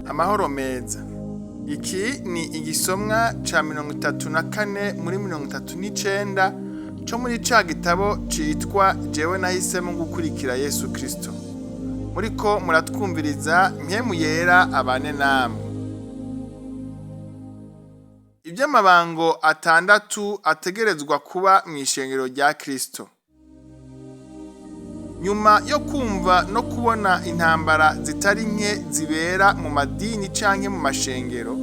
Amahoro meza. Iki ni igisomwa ca 34 muri 39 co muri ca gitabo citwa Jewe nahisemo gukurikira Yesu Kristo. Muriko muratwumviriza, Mpwemu Yera abane namwe. Ivy'amabango atandatu ategerezwa kuba mw'ishengero rya Kristo. Nyuma yo kumva no kubona intambara zitari nke zibera mu madini canke mu mashengero,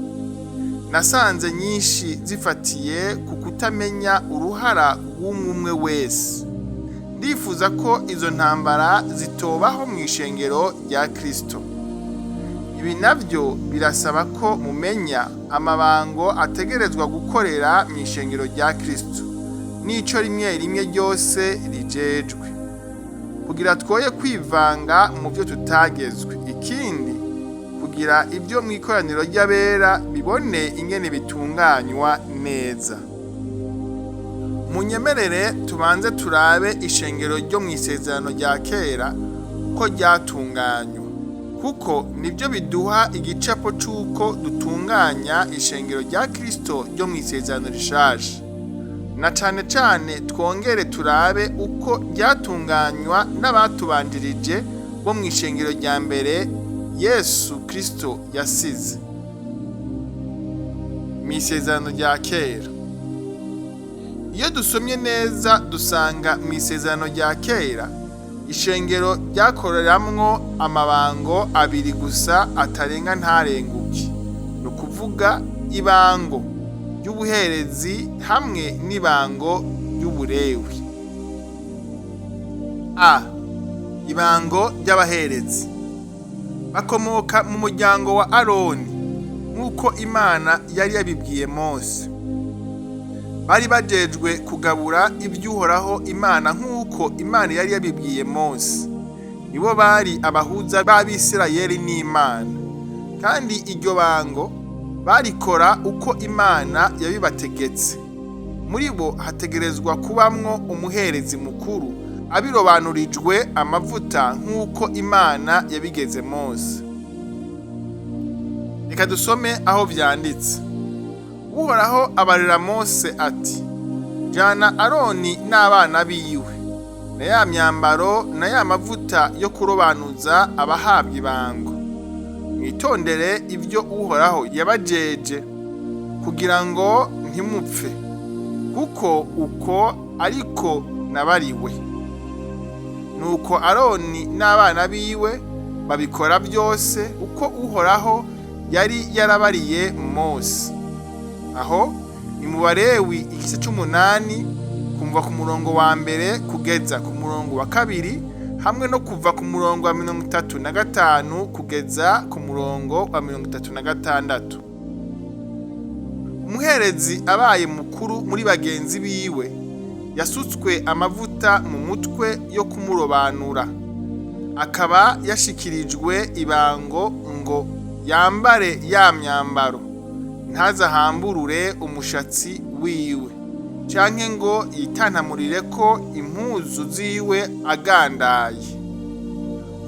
nasanze nyinshi zifatiye ku kutamenya uruhara rw'umwe wese. Ndifuza ko izo ntambara zitobaho mw'ishengero rya Kristo. Ibi navyo birasaba ko mumenya amabango ategerezwa gukorera mw'ishengero rya Kristo, n'ico rimwe rimwe ryose rijejwe, kugira twoye kwivanga mu vyo tutagezwe. Ikindi, kugira ibyo mw'ikoraniro ry'abera bibone ingene bitunganywa neza. Munyemerere tubanze turabe ishengero ryo mw'isezerano rya kera uko ryatunganywa, kuko nibyo biduha igicapo c'uko dutunganya ishengero rya Kristo ryo mw'isezerano rishaje. Na cane cane twongere turabe uko ryatunganywa n'abatubanjirije bo mw'ishengero rya mbere Yesu Kristo yasize. Mw'isezerano rya kera, iyo dusomye neza, dusanga mw'isezerano rya kera ishengero ryakoreramwo amabango abiri gusa atarenga ntarenguke, ni ukuvuga ibango ry'ubuherezi hamwe n'ibango ry'uburewi. A, ibango ry'abaherezi bakomoka mu muryango wa Aroni, nk'uko Imana yari yabibwiye Mose. Bari bajejwe kugabura ivy'Uhoraho Imana, nk'uko Imana yari yabibwiye Mose. Nibo bari abahuza b'Abisirayeli n'Imana, kandi iryo bango barikora uko Imana yabibategetse. Muri bo hategerezwa kubamwo umuherezi mukuru abirobanurijwe amavuta, nk'uko Imana yabigeze Mose. Reka dusome aho vyanditse. Uhoraho abarira Mose ati: "Jana Aroni n'abana biwe na ya myambaro na ya mavuta yo kurobanuza abahabwa ibango. Mwitondere ibyo Uhoraho yabajeje, kugira ngo ntimupfe, kuko uko ariko nabariwe." Nuko Aroni n'abana biwe babikora byose uko Uhoraho yari yarabariye Mose. Aho ni mu Barewi igice c'umunani, kumva ku murongo wa mbere kugeza ku murongo wa kabiri, hamwe no kuva ku murongo wa 35 kugeza ku murongo wa 36. Umuherezi abaye mukuru muri bagenzi biwe yasutswe amavuta mu mutwe yo kumurobanura, akaba yashikirijwe ibango ngo yambare ya myambaro, ntazahamburure umushatsi wiwe canke ngo yitantamurire ko impuzu ziwe agandaye,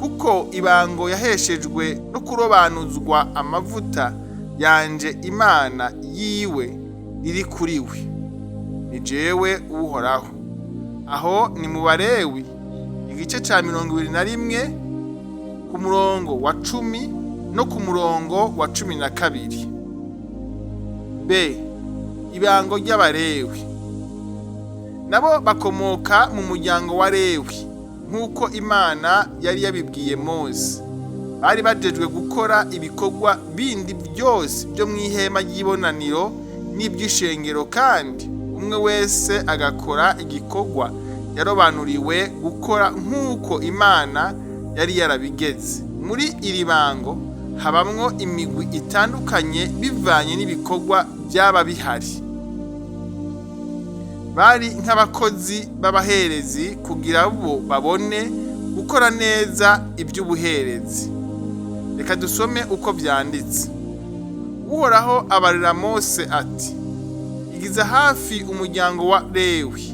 kuko ibango yaheshejwe no kurobanuzwa amavuta yanje Imana yiwe riri kuri we. Ni jewe Uhoraho. Aho ni mu Barewi igice ca 21, ku murongo wa 10 no ku murongo wa 12. B, ibango ry'Abarewi. Nabo bakomoka mu muryango wa Lewi, nk'uko Imana yari yabibwiye Mose. Bari bajejwe gukora ibikorwa bindi byose byo mu ihema ry'ibonaniro n'iby'ishengero, kandi umwe wese agakora igikorwa yarobanuriwe gukora, nk'uko Imana yari yarabigeze. Muri iri bango habamwo imigwi itandukanye bivanye n'ibikorwa byaba bihari. Bari nk'abakozi b'abaherezi kugira bo babone gukora neza iby'ubuherezi. Reka dusome uko vyanditse. Uhoraho abarira Mose ati: "Igiza hafi umuryango wa Lewi,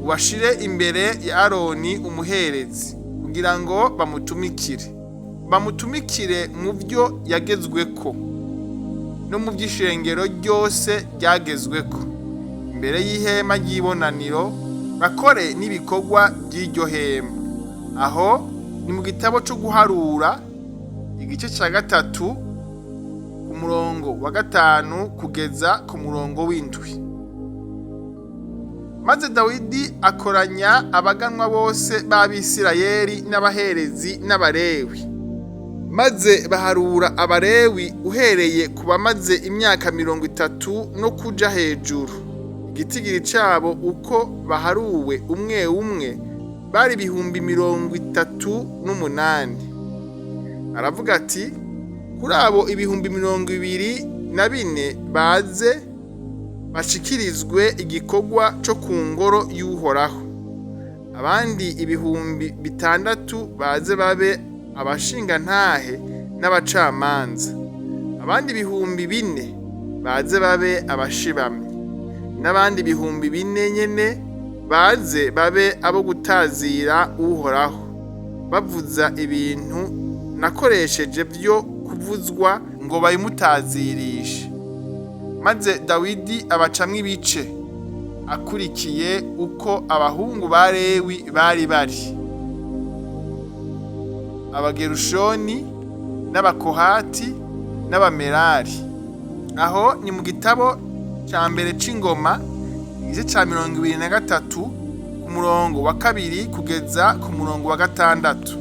ubashire imbere ya Aroni umuherezi, kugira ngo bamutumikire. Bamutumikire mu byo yagezweko no mu by'ishengero ryose ryagezweko imbere y'ihema ry'ibonaniro, bakore n'ibikorwa by'iryo hema. Aho ni mu gitabo cyo guharura, igice cya 3, ku murongo wa 5 kugeza ku murongo w'7. Maze Dawidi akoranya abaganwa bose b'Abisirayeli n'abaherezi n'Abarewi, maze baharura Abarewi uhereye ku bamaze imyaka 30 no kuja hejuru. Igitigiri cabo uko baharuwe umwe umwe bari 38,000. Aravuga ati: "Kuri abo 24,000 baze bashikirizwe igikorwa co ku ngoro y'Uhoraho, abandi 6,000 baze babe abashingantahe n'abacamanza, abandi 4,000 baze babe abashibamyi, n'abandi 4,000 nyene baze babe abo gutazira Uhoraho bavuza ibintu nakoresheje vyo kuvuzwa ngo babimutazirishe." Maze Dawidi abacamwo ibice akurikiye uko abahungu ba Lewi bari bari: Abagerushoni n'Abakohati n'Abamerari. Aho ni mu gitabo ca mbere c'Ingoma, igice ca 23, ku murongo wa 2 kugeza ku murongo wa 6.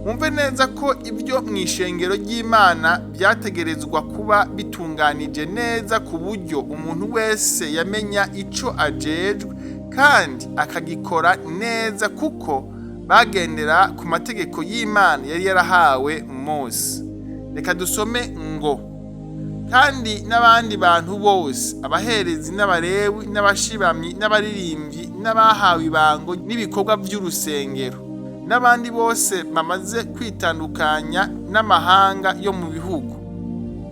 Mwumve neza ko ibyo mu ishengero ry'Imana byategerezwa kuba bitunganije neza, ku buryo umuntu wese yamenya ico ajejwe kandi akagikora neza, kuko bagendera ku mategeko y'Imana yari yarahawe Mose. Reka dusome ngo: "Kandi n'abandi bantu bose, abaherezi n'Abarewi n'abashibamyi n'abaririmbyi n'abahawe ibango n'ibikorwa vy'urusengero n'abandi bose bamaze kwitandukanya n'amahanga yo mu bihugu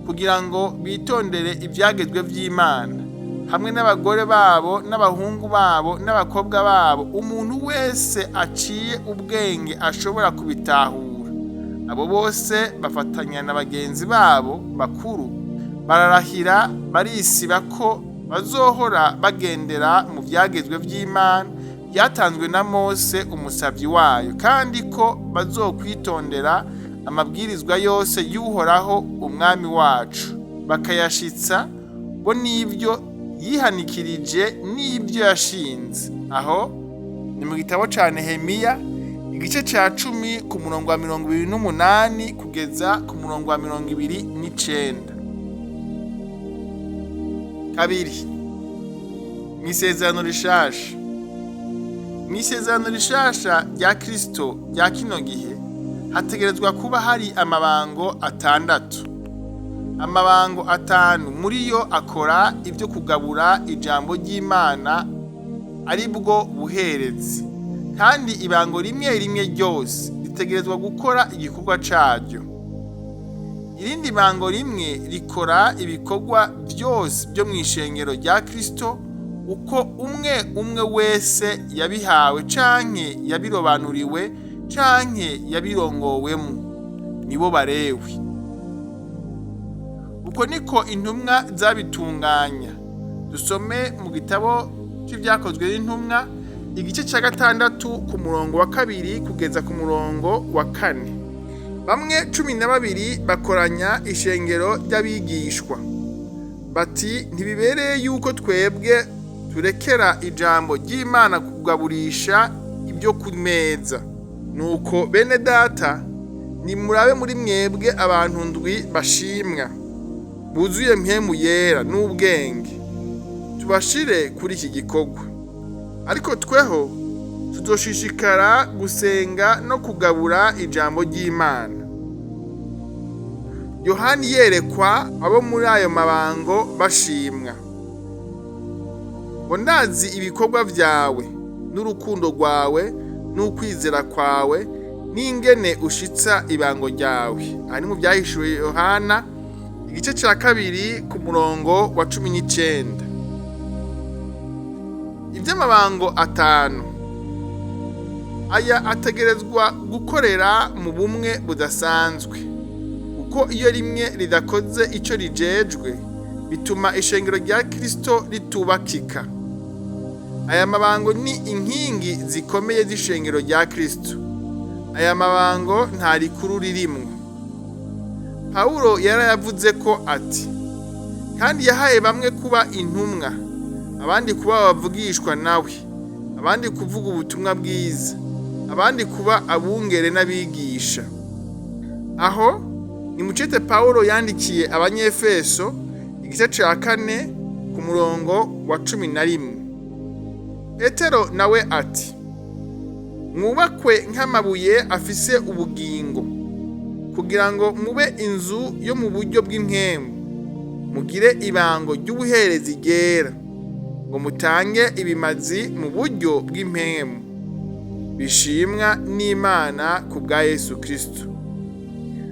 kugira ngo bitondere ivyagezwe vy'Imana, hamwe n'abagore babo n'abahungu babo n'abakobwa babo, umuntu wese aciye ubwenge ashobora kubitahura, abo bose bafatanya na bagenzi babo bakuru, bararahira barisiba ko bazohora bagendera mu vyagezwe vy'Imana byatanzwe na Mose umusavyi wayo, kandi ko bazokwitondera amabwirizwa yose y'Uhoraho umwami wacu, bakayashitsa, bo n'ivyo yihanikirije n'ibyo yashinze." Aho ni mu gitabo ca Nehemiya, igice ca 10, ku murongo wa 28 kugeza ku murongo wa 29. Kabiri, mw'Isezerano Rishasha. Mw'Isezerano Rishasha rya Kristo rya kino gihe hategerezwa kuba hari amabango atandatu. Amabango atanu muri yo akora ibyo kugabura ijambo ry'Imana, ari bwo buherezi, kandi ibango rimwe rimwe ryose ritegerezwa gukora igikorwa caryo. Irindi bango rimwe rikora ibikorwa byose byo mu ishengero rya Kristo uko umwe umwe wese yabihawe canke yabirobanuriwe canke yabirongowemo, nibo Barewi. Uko niko intumwa zabitunganya. Dusome mu gitabo c'Ivyakozwe n'Intumwa, igice ca 6, ku murongo wa 2 kugeza ku murongo wa 4. "Bamwe 12 bakoranya ishengero ry'abigishwa, bati: 'Ntibibereye yuko twebwe turekera ijambo ry'Imana kugaburisha ibyo ku meza. Nuko bene data, nimurabe muri mwebwe abantu ndwi bashimwa, buzuye Mpwemu Yera n'ubwenge, tubashire kuri iki gikorwa. Ariko tweho tuzoshishikara gusenga no kugabura ijambo ry'Imana.'" Yohani yerekwa abo muri ayo mabango bashimwa ngo: "Ndazi ibikorwa vyawe n'urukundo rwawe n'ukwizera kwawe n'ingene ushitsa ibango ryawe." Aha ni mu Vyahishuwe Yohana, igice ca 2, ku murongo wa 19. Ivy'amabango atanu. Aya ategerezwa gukorera mu bumwe budasanzwe, kuko iyo rimwe ridakoze ico rijejwe bituma ishengero rya Kristo ritubakika. Aya mabango ni inkingi zikomeye z'ishengero rya Kristo. Aya mabango nta rikuru ririmwo. Pawulo yarayavuze ko ati: kandi yahaye bamwe kuba intumwa, abandi kuba abavugishwa nawe, abandi kuvuga ubutumwa bwiza, abandi kuba abungere n'abigisha. Aho ni mucete Pawulo yandikiye Abanyefeso igice ca 4 ku murongo wa 11. Petero nawe ati: mwubakwe nk'amabuye afise ubugingo, kugira ngo mube inzu yo mu buryo bw'impwemu, mugire ibango ry'ubuherezi ryera, ngo mutange ibimazi mu buryo bw'impwemu, bishimwa n'Imana ku bwa Yesu Kristo.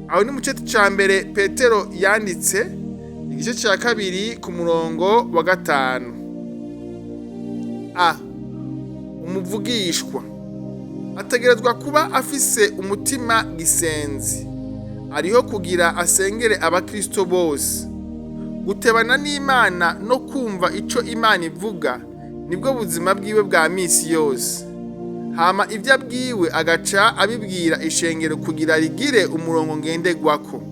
Aho ni mu cete ca mbere Petero yanditse, igice ca 2 ku murongo wa 5. A. Umuvugishwa ategerezwa kuba afise umutima gisenzi, ariho kugira asengere abakristo bose. Gutebana n'Imana no kumva ico Imana ivuga nibwo buzima bwiwe bwa misi yose. Hama ivyo abwiwe agaca abibwira ishengero kugira rigire umurongo ngenderwako.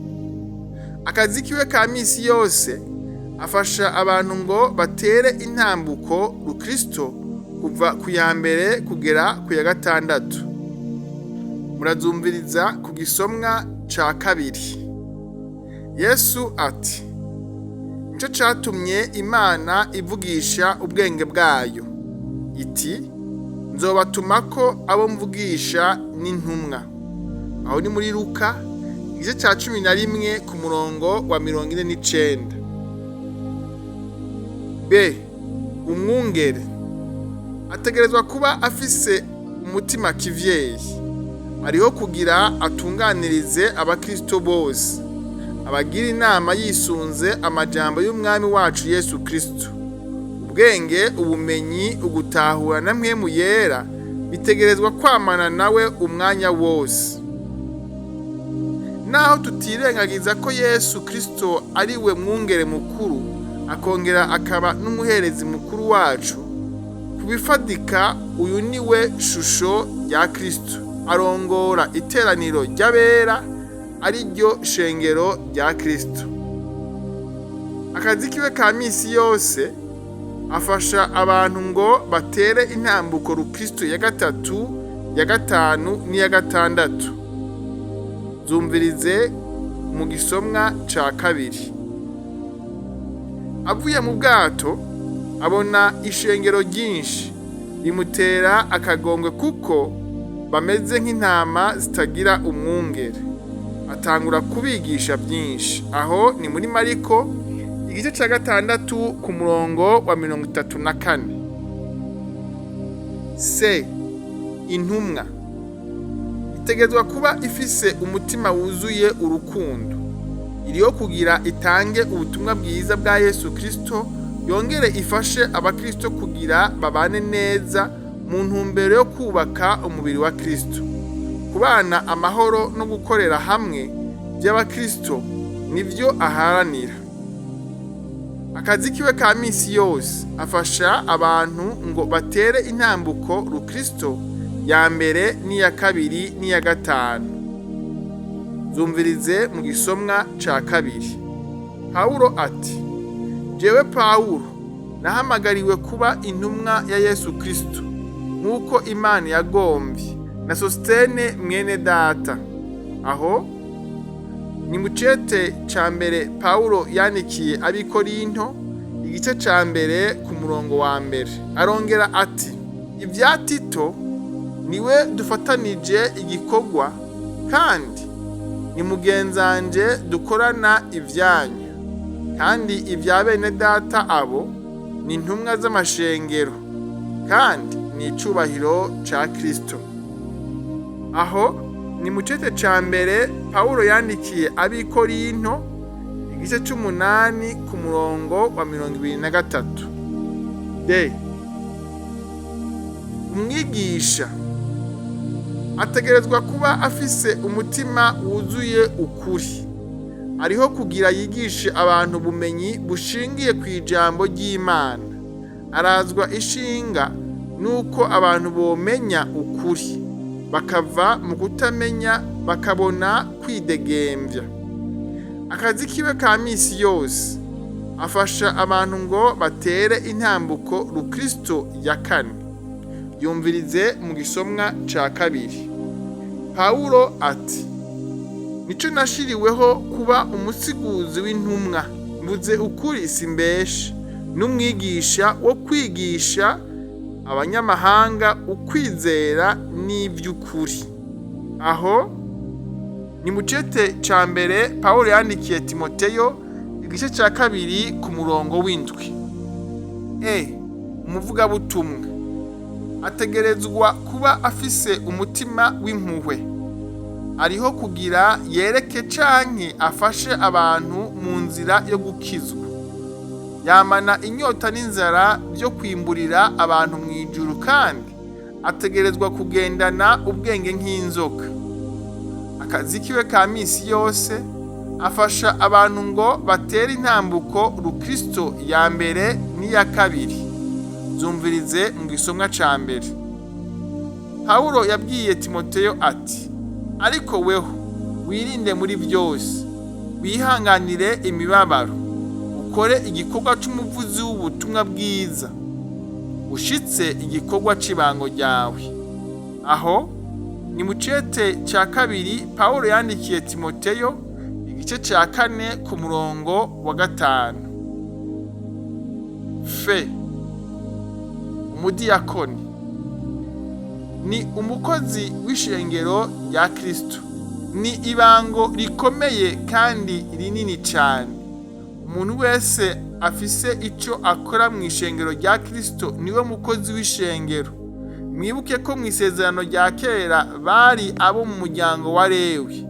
Akazi kiwe ka misi yose afasha abantu ngo batere intambuko rukristo kuva ku ya mbere kugera ku ya 6. Murazumviriza ku gisomwa ca 2. Yesu ati: nico catumye Imana ivugisha ubwenge bwayo iti: nzobatumako abo mvugisha n'intumwa. Aho ni muri Luka igice ca 11 ku murongo wa 49. B. Umwungere ategerezwa kuba afise umutima kivyeyi, ariho kugira atunganirize abakristo bose, abagira inama yisunze amajambo y'Umwami wacu Yesu Kristo. Ubwenge, ubumenyi, ugutahura na mpwemu yera bitegerezwa kwamana nawe umwanya wose. Naho tutirengagiza ko Yesu Kristo ari we mwungere mukuru, akongera akaba n'umuherezi mukuru wacu, kubifadika uyu ni we shusho rya Kristo, arongora iteraniro ry'abera ari ryo shengero rya Kristo. Akazi kiwe ka misi yose afasha abantu ngo batere intambuko rukristo ya 3, ya 5 n'iya 6. Zumvirize mu gisomwa ca 2. Avuye mu bwato abona ishengero ryinshi, rimutera akagongwe kuko bameze nk'intama zitagira umwungere. Atangura kubigisha byinshi. Aho ni muri Mariko igice ca 6 ku murongo wa 34. C. Intumwa itegerezwa kuba ifise umutima wuzuye urukundo, iriho kugira itange ubutumwa bwiza bwa Yesu Kristo, yongere ifashe abakristo kugira babane neza mu ntumbero yo kubaka umubiri wa Kristo. Kubana amahoro no gukorera hamwe by'abakristo nivyo aharanira. Akazi kiwe ka misi yose afasha abantu ngo batere intambuko rukristo ya mbere n'iya 2 n'iya 5. Zumvirize mu gisomwa ca 2. Pawulo ati: jewe Pawulo nahamagariwe kuba intumwa ya Yesu Kristo nk'uko Imana yagombye, na Sostene mwene data. Aho ni mu cete ca mbere Pawulo yandikiye ab'Ikorinto igice ca mbere ku murongo wa 1. Arongera ati: ibya Tito niwe dufatanije igikorwa, kandi ni mugenzanje dukorana ivyanyu, kandi ibya bene data abo ni intumwa z'amashengero, kandi ni icubahiro ca Kristo. Aho ni mu cete ca mbere Pawulo yandikiye ab'Ikorinto igice c'8 ku murongo wa 23. D. Umwigisha Ategerezwa kuba afise umutima wuzuye ukuri. Ariho kugira yigishe abantu ubumenyi bushingiye ku ijambo ry'Imana. Arazwa ishinga nuko abantu bomenya ukuri, bakava mu kutamenya bakabona kwidegemvya. Akazi kiwe ka misi yose afasha abantu ngo batere intambuko Rukristo ya kane. Yumvirize mu gisomwa ca kabiri. Pawulo ati: "Nico nashiriweho kuba umusiguzi w'intumwa, mvuze ukuri simbeshe, n'umwigisha wo kwigisha abanyamahanga ukwizera n'ivy'ukuri." Aho ni mu cete ca mbere Pawulo yandikiye Timoteyo, igice ca kabiri ku murongo w'indwi. Umuvugabutumwa ategerezwa kuba afise umutima w'impuhwe. Ariho kugira yereke canke afashe abantu mu nzira yo gukizwa. Yamana inyota n'inzara byo kwimburira abantu mu ijuru, kandi ategerezwa kugendana ubwenge nk'inzoka. Akazi kiwe ka misi yose afasha abantu ngo batere intambuko Rukristo ya mbere n'iya kabiri. Zumvirize mu gisomwa ca mbere. Pawulo yabwiye Timoteyo ati: "Ariko weho wirinde muri byose, wihanganire imibabaro, ukore igikorwa c'umuvuzi w'ubutumwa bwiza, ushitse igikorwa c'ibango ryawe." Aho ni mu cete ca kabiri Pawulo yandikiye Timoteyo, igice ca kane ku murongo wa gatanu. Fe umudiyakoni ni umukozi w'ishengero rya Kristo. Ni ibango rikomeye kandi rinini cane. Umuntu wese afise ico akora mu ishengero rya Kristo niwe mukozi w'ishengero. Mwibuke ko mu isezerano rya kera bari abo mu muryango wa Lewi,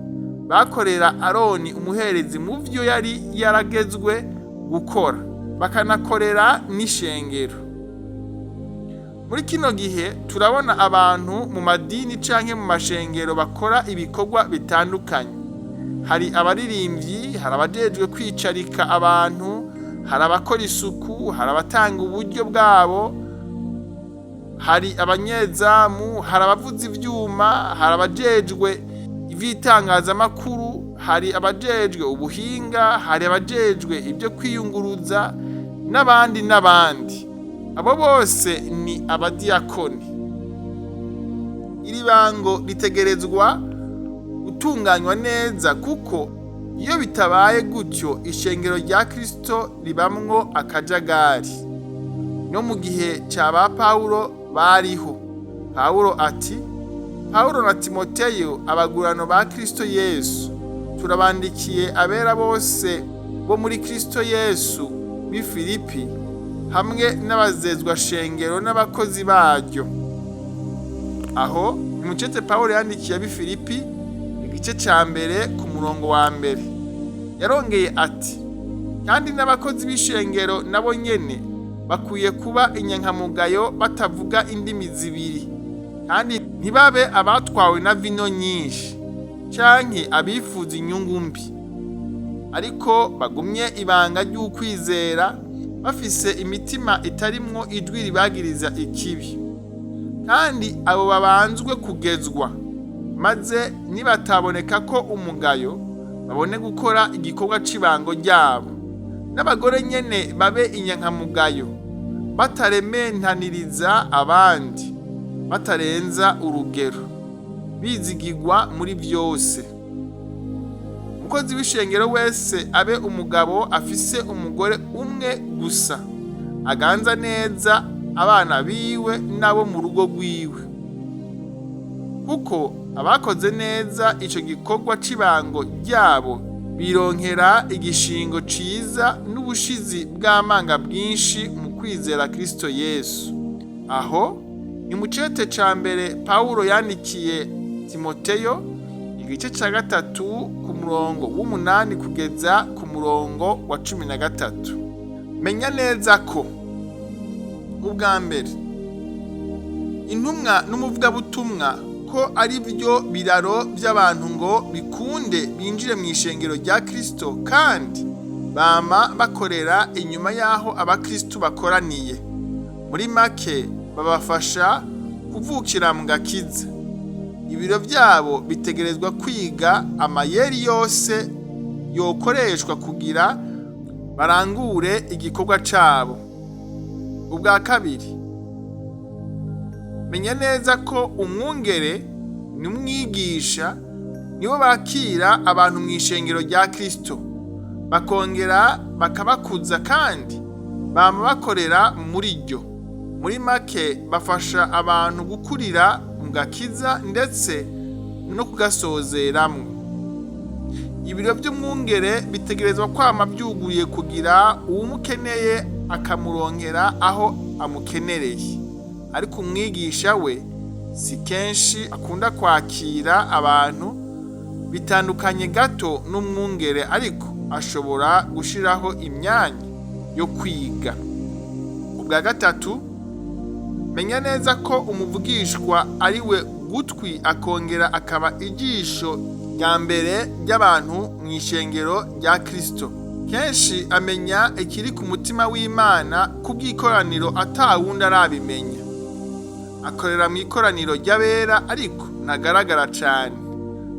bakorera Aroni umuherezi mu vyo yari yaragezwe gukora, bakanakorera n'ishengero. Muri kino gihe turabona abantu mu madini canke mu mashengero bakora ibikorwa bitandukanye. Hari abaririmbyi, hari abajejwe kwicarika abantu, hari abakora isuku, hari abatanga uburyo bwabo, hari abanyezamu, hari abavuza ivyuma, hari abajejwe ivy'itangazamakuru, hari abajejwe ubuhinga, hari abajejwe ibyo kwiyunguruza, n'abandi n'abandi. Abo bose ni abadiyakoni. Iri bango ritegerezwa gutunganywa neza, kuko iyo bitabaye gutyo ishengero rya Kristo ribamwo akajagari. No mu gihe ca ba Pawulo bariho. Pawulo ati: "Pawulo na Timoteyo, abagurano ba Kristo Yesu, turabandikiye abera bose bo muri Kristo Yesu b'i Filipi, hamwe n'abazezwa shengero n'abakozi baryo." Aho ni mu cete Pawulo yandikiye ab'i Filipi, igice ca mbere ku murongo wa mbere. Yarongeye ati: "Kandi n'abakozi b'ishengero nabo nyene bakwiye kuba inyankamugayo, batavuga indimi zibiri, kandi ntibabe abatwawe na vino nyinshi canke abifuza inyungu mbi, ariko bagumye ibanga ry'ukwizera bafise imitima itarimwo ijwi ribagiriza ikibi. Kandi abo babanzwe kugezwa, maze nibataboneka ko umugayo, babone gukora igikorwa c'ibango ryabo. N'abagore nyene babe inyankamugayo, batarementaniriza abandi, batarenza urugero, bizigigwa muri vyose. Umukozi w'ishengero wese abe umugabo afise umugore umwe gusa, aganza neza abana biwe n'abo mu rugo rwiwe, kuko abakoze neza ico gikorwa c'ibango ryabo bironkera igishingo ciza n'ubushizi bw'amanga bwinshi mu kwizera Kristo Yesu." Aho ni mu cete ca mbere Pawulo yandikiye Timoteyo, igice ca gatatu ku murongo w'umunani kugeza ku murongo wa 13. Menya neza ko ubwa mbere intumwa n'umuvugabutumwa ko Ko ari byo biraro by'abantu ngo bikunde binjire mu ishengero rya Kristo, kandi bama bakorera inyuma y'aho abakristu bakoraniye. Muri make, babafasha kuvukira mu gakiza. Ibiro byabo bitegerezwa kwiga amayeri yose yokoreshwa kugira barangure igikorwa cabo. Ubwa kabiri, menya neza ko umwungere n'umwigisha nibo bakira abantu mu ishengero rya Kristo, bakongera bakabakuza, kandi bama bakorera muri ryo. Muri make, bafasha abantu gukurira mu gakiza ndetse no kugasozeramwo. Ibiro by'umwungere bitegerezwa kwama byuguruye kugira uwumukeneye akamuronkera aho amukenereye. Ariko umwigisha we si kenshi akunda kwakira abantu, bitandukanye gato n'umwungere, ariko ashobora gushiraho imyanya yo kwiga. Ubwa gatatu, menya neza ko umuvugishwa ari we gutwi akongera akaba ijisho rya mbere ry'abantu mu ishengero rya Kristo. Kenshi amenya ikiri ku mutima w'Imana kubw'ikoraniro atawundi arabimenya. Akorera mu ikoraniro ry'abera, ariko ntagaragara cane.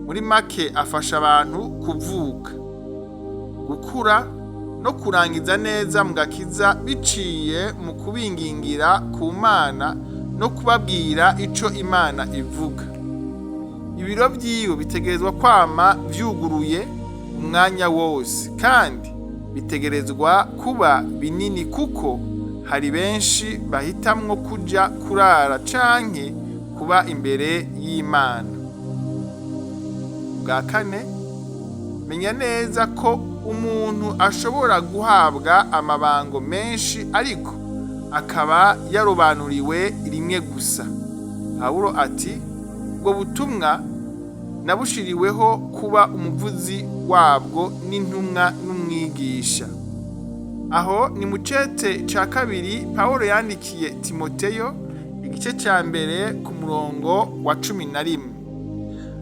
Muri make, afasha abantu kuvuka, gukura no kurangiza neza mu gakiza biciye mu kubingingira ku Mana no kubabwira ico Imana ivuga. Ibiro vyiwe bitegerezwa kwama vyuguruye umwanya wose, kandi bitegerezwa kuba binini kuko hari benshi bahitamwo kuja kurara canke kuba imbere y'Imana. Bwa kane, menya neza ko umuntu ashobora guhabwa amabango menshi, ariko akaba yarobanuriwe rimwe gusa. Pawulo ati: "Ubwo butumwa nabushiriweho kuba umuvuzi wabwo n'intumwa n'umwigisha." Aho ni mu cete ca kabiri Pawulo yandikiye Timoteyo, igice ca mbere ku murongo wa 11.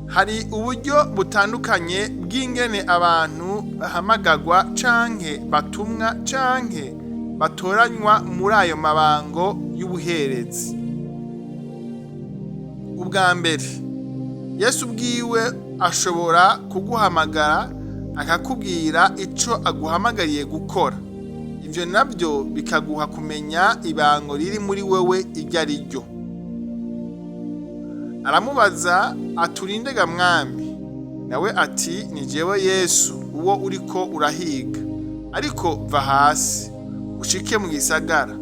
Hari uburyo butandukanye bw'ingene abantu bahamagagwa canke batumwa canke batoranywa muri ayo mabango y'ubuherezi. Ubwa mbere, Yesu ubwiwe ashobora kuguhamagara akakubwira ico aguhamagariye gukora. Ivyo navyo bikaguha kumenya ibango riri muri wewe iryo ari ryo. Aramubaza ati: "Uri nde ga Mwami?" Nawe ati: "Ni jewe Yesu uwo uriko urahiga. Ariko va hasi ushike mu gisagara,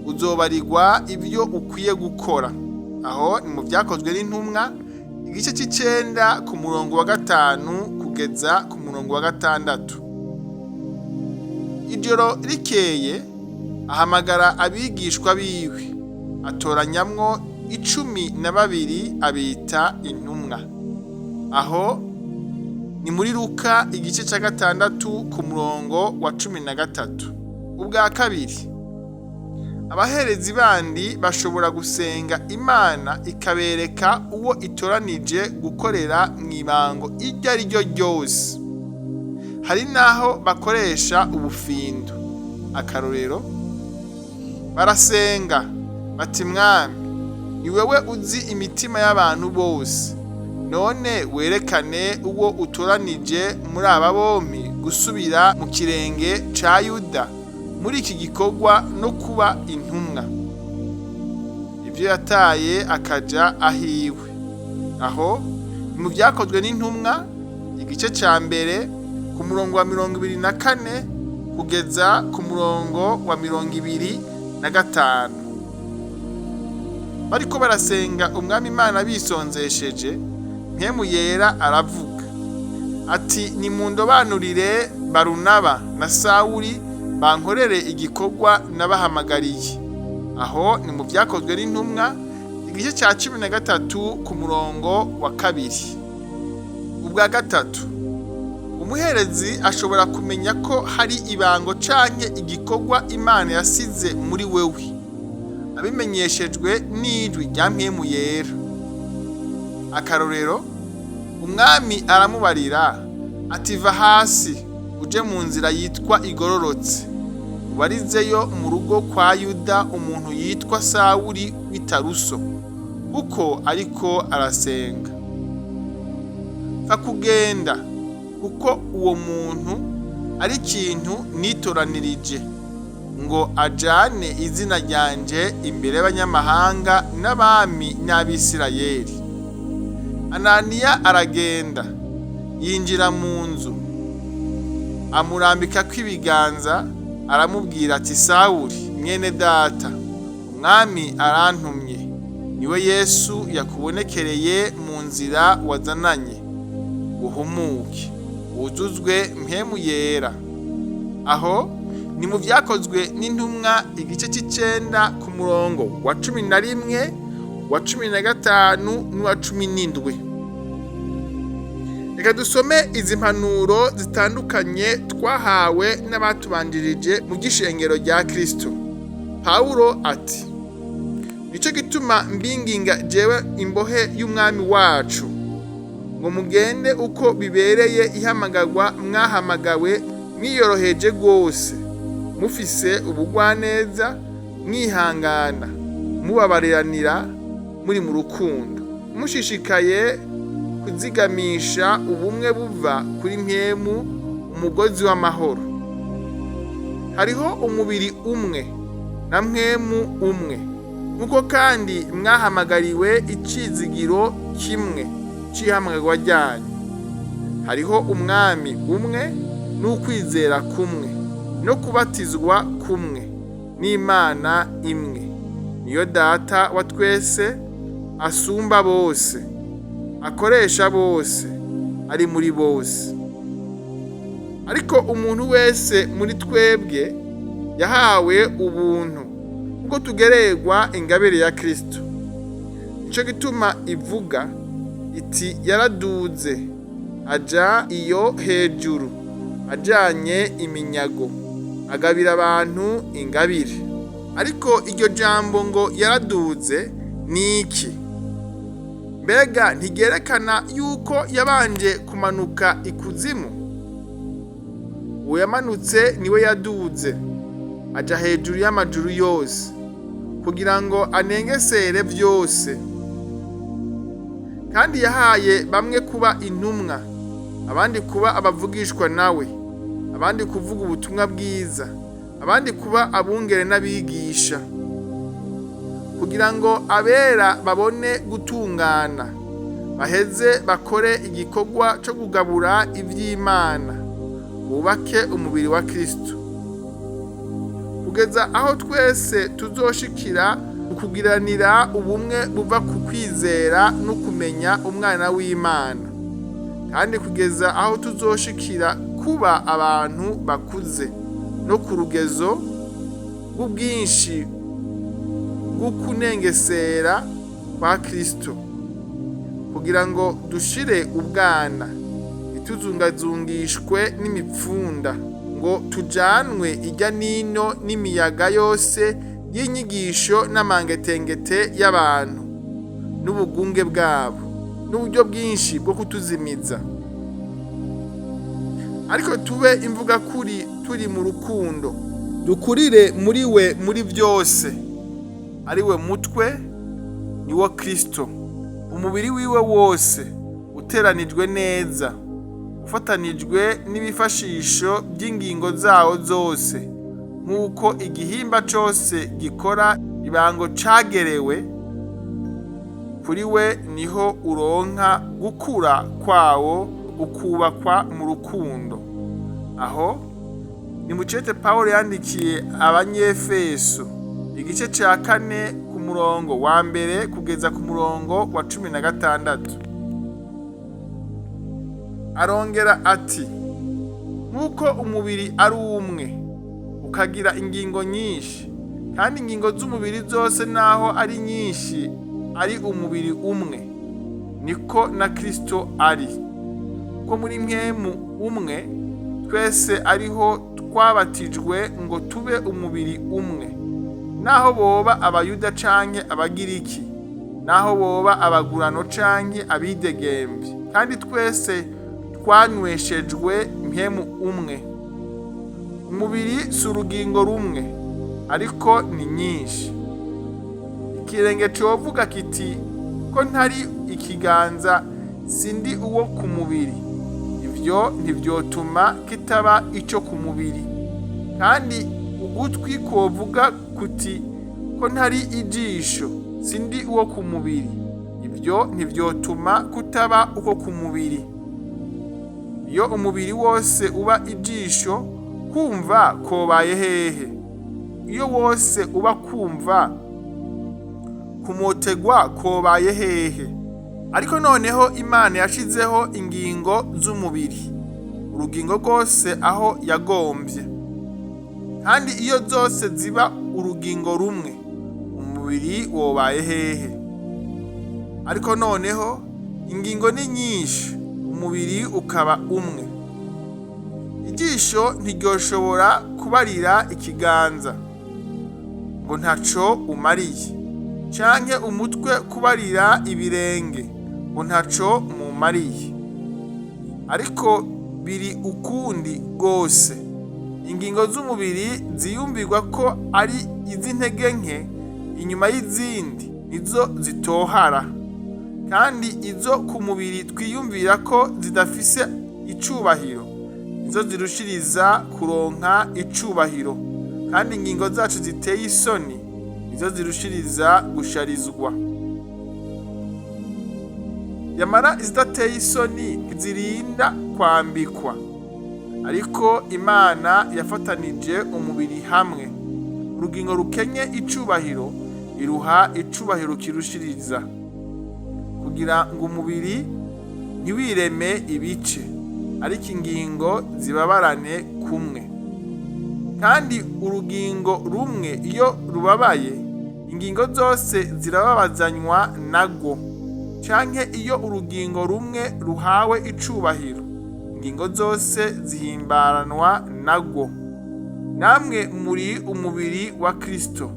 uzobarirwa ibyo ukwiye gukora." Aho ni mu Vyakozwe n'Intumwa, igice c'icenda ku murongo wa 5 kugeza ku murongo wa 6. Ijoro rikeye ahamagara abigishwa biwe, atoranyamwo 12 abita intumwa. Aho ni muri Luka, igice ca 6 ku murongo wa 13. Ubwa kabiri, abaherezi bandi bashobora gusenga Imana ikabereka uwo itoranije gukorera mw'ibango iryo ari ryo ryose. Hari n'aho bakoresha ubufindo. Akarorero, barasenga bati: "Mwami, ni wewe uzi imitima y'abantu bose, none werekane uwo utoranije muri aba bompi gusubira mu kirenge ca Yuda muri iki gikorwa no kuba intumwa, ivyo yataye akaja ahiwe." Aho ni mu Vyakozwe n'Intumwa, igice ca mbere ku murongo wa 24 kugeza ku murongo wa 25. Bariko barasenga Umwami Imana bisonzesheje, Mpwemu Yera aravuga ati: "Nimundobanurire Barunaba na Sawuli bankorere igikorwa nabahamagariye." Aho ni mu Vyakozwe n'Intumwa, igice ca 13 ku murongo wa 2. Ubwa gatatu, umuherezi ashobora kumenya ko hari ibango canke igikorwa Imana yasize muri wewe, abimenyeshejwe n'ijwi rya Mpwemu Yera. Akarorero, umwami aramubarira ati: "Va hasi uje mu nzira yitwa igororotse, ubarizeyo mu rugo kwa Yuda umuntu yitwa Sawuli w'i Taruso, kuko ariko arasenga. Pfa kugenda, kuko uwo muntu ari ikintu nitoranirije ngo ajane izina ryanje imbere y'abanyamahanga n'abami n'Abisirayeli." Ananiya aragenda, yinjira mu nzu, amurambikako ibiganza, aramubwira ati: "Sawuli, mwene data, umwami arantumye, niwe Yesu yakubonekereye mu nzira wazananye, uhumuke, wuzuzwe Mpwemu Yera." Aho ni mu Vyakozwe n'Intumwa, igice c'icenda, ku murongo wa 11, wa 15 n'uwa 17. Reka dusome izi mpanuro zitandukanye twahawe n'abatubanjirije mu by'ishengero rya Kristo. Pawulo ati: "Nico gituma mbinginga jewe imbohe y'umwami wacu, ngo mugende uko bibereye ihamagarwa mwahamagawe, mwiyoroheje rwose, mufise ubugwaneza, mwihangana, mubabariranira, muri mu rukundo, mushishikaye kuzigamisha ubumwe buva kuri Mpwemu, umugozi w'amahoro. Hariho umubiri umwe na Mpwemu umwe, nk'uko kandi mwahamagariwe icizigiro kimwe c'ihamagarwa ryanyu. Hariho umwami umwe, n'ukwizera kumwe, no kubatizwa kumwe, n'Imana imwe, niyo Data wa twese, asumba bose, akoresha bose, ari muri bose. Ariko umuntu wese muri twebwe yahawe ubuntu kuko tugererwa ingabire ya Kristo. Nico gituma ivuga iti: 'Yaraduze aja iyo hejuru, ajanye iminyago, agabira abantu ingabire.' Ariko iryo jambo ngo yaraduze ni iki? Mbega ntiryerekana yuko yabanje kumanuka ikuzimu? Uwo yamanutse niwe yaduze aja hejuru y'amajuru yose, kugira ngo anengesere vyose. Kandi yahaye bamwe kuba intumwa, abandi kuba abavugishwa nawe, abandi kuvuga ubutumwa bwiza, abandi kuba abungere n'abigisha, kugira ngo abera babone gutungana, baheze bakore igikorwa co kugabura ivy'Imana, bubake umubiri wa Kristo, kugeza aho twese tuzoshikira ukugiranira ubumwe buva ku kwizera no kumenya Umwana w'Imana, kandi kugeza aho tuzoshikira kuba abantu bakuze no ku rugezo rw'ubwinshi bw'ukunengesera kwa Kristo, kugira ngo dushire ubwana, ntituzungazungishwe n'imipfunda, ngo tujanwe irya nino n'imiyaga yose y'inyigisho n'amangetengete y'abantu n'ubugunge bwabo n'uburyo bwinshi bwo kutuzimiza, ariko tube imvugakuri turi mu rukundo, dukurire muri we muri byose, ari we mutwe, niwo Kristo. Umubiri wiwe wose uteranijwe neza, ufatanijwe n'ibifashisho by'ingingo zawo zose, nk'uko igihimba cose gikora ibango cagerewe, kuri we niho uronka gukura kwawo, ukubakwa mu rukundo." Aho ni mu cete Pawulo yandikiye Abanyefeso, igice ca 4, ku murongo wa 1 kugeza ku murongo wa 16. Arongera ati: "Nk'uko umubiri ari umwe, ukagira ingingo nyinshi, kandi ingingo z'umubiri zose naho ari nyinshi ari umubiri umwe, niko na Kristo ari. Ko muri Mpwemu umwe twese ariho twabatijwe ngo tube umubiri umwe, naho boba Abayuda canke Abagiriki." Naho boba abagurano canke abidegemvye, kandi twese twanyweshejwe mpemu umwe. Umubiri si urugingo rumwe, ariko ni nyinshi. Ikirenge covuga kiti: "Ko ntari ikiganza, sindi uwo ku mubiri," ivyo ntivyotuma kitaba ico ku mubiri. Kandi ugutwi kwovuga kuti: "Ko ntari ijisho, sindi uwo ku mubiri," ivyo ntivyotuma kutaba uko ku mubiri. Iyo umubiri wose uba ijisho, kumva kobaye hehe? Iyo wose uba kumva, kumotegwa kobaye hehe? Ariko noneho Imana yashizeho ingingo z'umubiri, urugingo rwose aho yagombye. Kandi iyo zose ziba urugingo rumwe, umubiri wobaye hehe? Ariko noneho ingingo ni nyinshi, umubiri ukaba umwe. Ijisho ntiryoshobora kubarira ikiganza ngo: "Ntaco umariye," canke umutwe kubarira ibirenge ngo: "Ntaco mumariye." Ariko biri ukundi rwose: ingingo z'umubiri ziyumvirwa ko ari iz'intege nke inyuma y'izindi, nizo zitohara, kandi izo ku mubiri twiyumvira ko zidafise icubahiro, nizo zirushiriza kuronka icubahiro, kandi ingingo zacu ziteye isoni nizo zirushiriza gusharizwa. Yamara izidateye isoni ntizirinda kwambikwa. Ariko Imana yafatanije umubiri hamwe, urugingo rukenye icubahiro iruha icubahiro kirushiriza, kugira ngo umubiri ntiwireme ibice, ariko ingingo zibabarane kumwe. Kandi urugingo rumwe iyo rubabaye, ingingo zose zirababazanywa narwo, canke iyo urugingo rumwe ruhawe icubahiro, ingingo zose zihimbaranwa narwo. Namwe muri umubiri wa Kristo,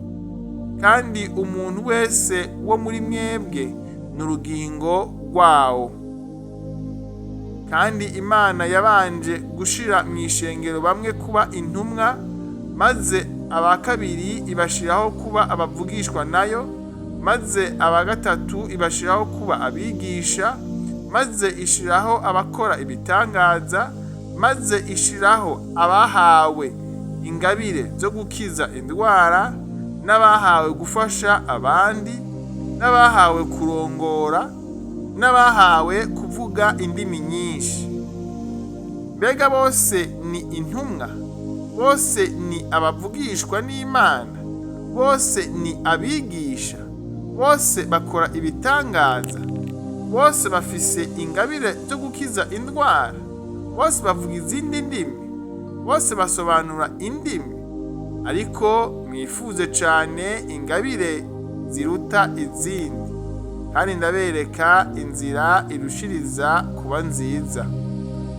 kandi umuntu wese wo muri mwebwe ni urugingo rwawo. Kandi Imana yabanje gushira mw'ishengero bamwe kuba intumwa, maze aba kabiri ibashiraho kuba abavugishwa nayo, maze aba gatatu ibashiraho kuba abigisha, maze ishiraho abakora ibitangaza, maze ishiraho abahawe ingabire zo gukiza indwara, n'abahawe gufasha abandi, n'abahawe kurongora, n'abahawe kuvuga indimi nyinshi. Mbega bose ni intumwa? Bose ni abavugishwa n'Imana? Bose ni abigisha? Bose bakora ibitangaza? Bose bafise ingabire zo gukiza indwara? Bose bavuga izindi ndimi? Bose basobanura indimi? Ariko mwifuze cane ingabire ziruta izindi, kandi ndabereka inzira irushiriza kuba nziza.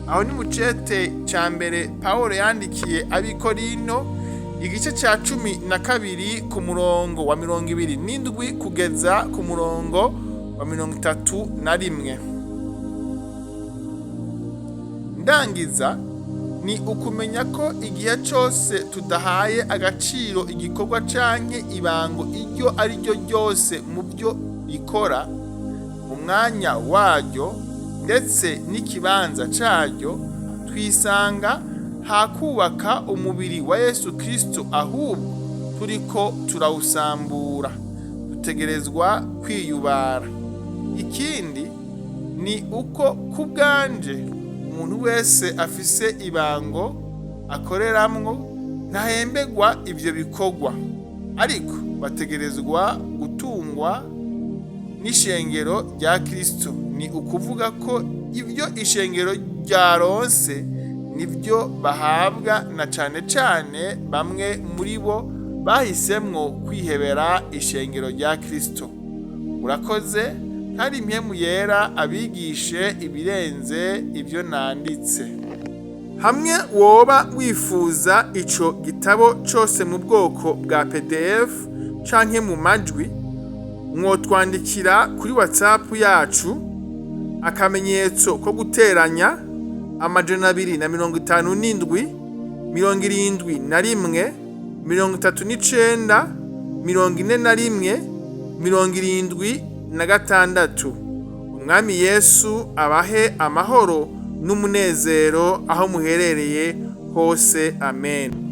Aho ni mu cete ca mbere Pawulo yandikiye ab'Ikorino, igice ca 12, ku murongo wa 27 kugeza ku murongo wa 31. Ndangiza, ni ukumenya ko igihe cose tudahaye agaciro igikorwa canke ibango iryo ari ryo ryose mu byo rikora, mu mwanya waryo ndetse n'ikibanza caryo, twisanga hakubaka umubiri wa Yesu Kristo, ahubwo turiko turawusambura. Dutegerezwa kwiyubara. Ikindi ni uko ku bwanje, umuntu wese afise ibango akoreramwo ntahembegwa ivyo bikorwa, ariko bategerezwa gutungwa n'ishengero rya Kristo. Ni ukuvuga ko ivyo ishengero ryaronse nivyo bahabwa, na cane cane bamwe muri bo bahisemwo kwihebera ishengero rya Kristo. Murakoze, kandi Impwemu Yera abigishe ibirenze ivyo nanditse. Hamwe woba wifuza ico gitabo cose mu bwoko bwa PDF canke mu majwi, Mwotwandikira kuri WhatsApp yacu, akamenyetso ko guteranya, 257 71 39 41 76. Umwami Yesu abahe amahoro n'umunezero aho muherereye hose. Amen.